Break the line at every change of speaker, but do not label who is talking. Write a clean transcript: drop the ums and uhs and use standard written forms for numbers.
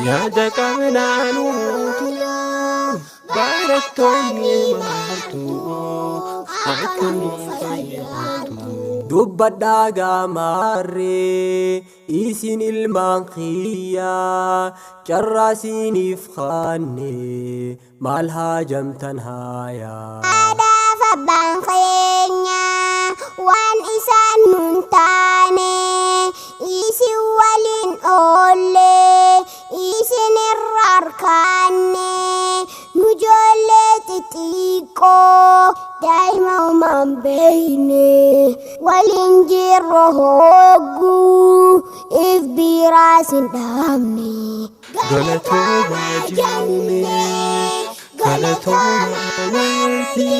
Yaada qabnaanuutu barattoonni maaltu akka nu fayyadu.
Dubbadhaa gaamaarree isin ilmaan kiyyaa carraa siiniif kaanne maal haajamtan haayaa.
Haadhaaf abbaan keenya waan isaan nun taane isin waliin oolle isin irra harkaanne nu ijoollee xixiqqoo daa'ima homaan beeyne waliin jirru hogguu if biraas hin dhaabne.
Galatooma jennee galatooma marti.